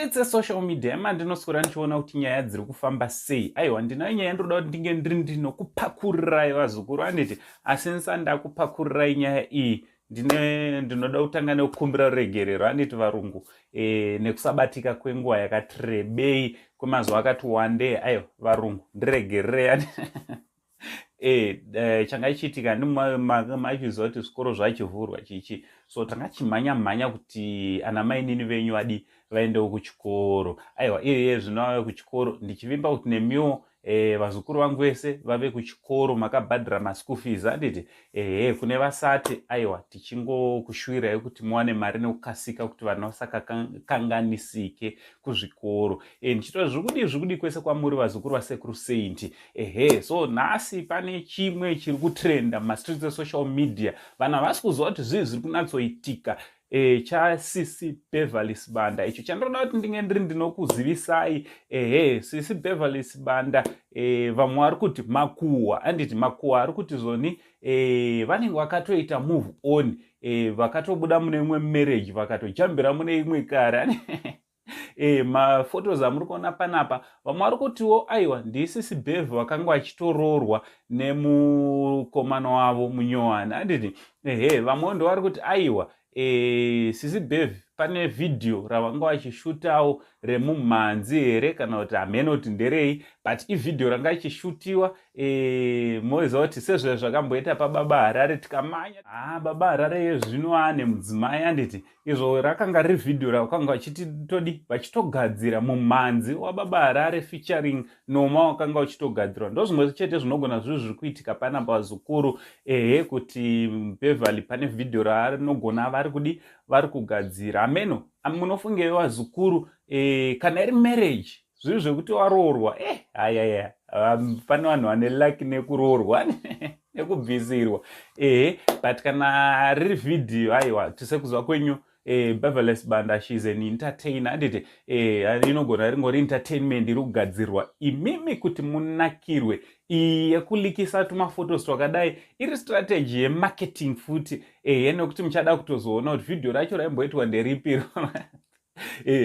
Mumastreets esocial media emandinoswera ndichiona kuti nyaya dziri kufamba sei. Aiwa, ndinayo nyaya ndinoda kuti ndinge ndiri ndinokupakurirai vazukuru, anditi? Asi ndisati ndakupakurirai nyaya iyi, ndine ndinoda kutanga nekukumbira ruregerero, anditi varungu, nekusabatika kwenguva yakati rebei, kwemazuva akati wandei. Aiwa varungu, ndiregererei. Changa chiitika, machiziva kuti zvikoro zvachivhurwa chichi, so tanga chimhanya mhanya kuti ana mainini venyu vadi vaendewo kuchikoro. Aiwa, iyeye zvino vave kuchikoro, ndichivimba kuti nemiwo vazukuru vangu vese vave kuchikoro, makabhadhira maschool fees, handiti? Ehe, kune vasati, aiwa, tichingokushwirai kuti muwane mari nekukasika kuti vana vasakakanganisike kuzvikoro. Ndichitaura zviri kudii, zviri kudii kwese kwamuri vazukuru vaSekuru Saint. Ehe, so nhasi pane chimwe chiri kutrenda mumastreets esocial media, vanhu havasi kuziva kuti zvii zviri kunatsoitika, chaSisi Beverly Sibanda icho chandinoda kuti ndinge ndiri ndinokuzivisai. Ehe, Sisi Beverly Sibanda, vamwe vari kuti makuhwa, anditi? Makuhwa ari kuti zvoni vanenge vakatoita move on, vakatobuda mune imwe marriage, vakatojambira mune imwe kare. Maphotos amuri kuona panapa, vamwe vari kutiwo aiwa, ndisisi Bev vakanga vachitoroorwa nemukomana wavo munyowani, anditi? Ehe, vamwewo ndo vari kuti aiwa, sisi Bev pane vhidhiyo ravanga vachishutawo remumhanzi here kana kuti hamene kuti nderei, but ivhidhiyo ranga ichishutiwa. Moziva kuti sezvo zvakamboita paBaba Harare, tikamanya, ah, Baba Harare yezvino ane mudzimai, anditi? Izvo rakanga riri vhidhiyo rakanga vachitodi vachitogadzira mumhanzi waBaba Harare featuring Noma, wakanga uchitogadzirwa. Ndo zvimwe chete zvinogona zviri zviri kuitika panapa vazukuru. Ehe, kuti Beverly pane vhidhiyo raanogona vari kudi vari kugadzira, ameno munofungewo vazukuru. Kana iri marriage, zviri zvekuti waroorwa, hayaya, pane vanhu vane lucky nekuroorwa nekubvisirwa. Ehe, but kana riri vhidhiyo, aiwa, tisekuziva kwenyu, Beverly Sibanda, she is an entertainer, anditi? Inogona ringori entertainment iri kugadzirwa imimi kuti munakirwe. Iyi yekulikisa tumaphotos twakadai iri strategy yemarketing futi. Ehe, nekuti muchada kutozoona kuti vhidhiyo racho raimboitwa nderipiro.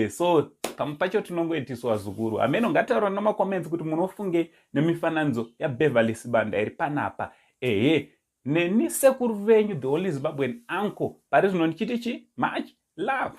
So pamwe pacho tinongoitiswa zukuru, hameno. Ngataura nemacomments kuti munofunge nemifananidzo yaBeverly Sibanda iri panapa. Ehe, neni sekuru venyu, the only Zimbabwean uncle, pari zvino ndichiti chi much love.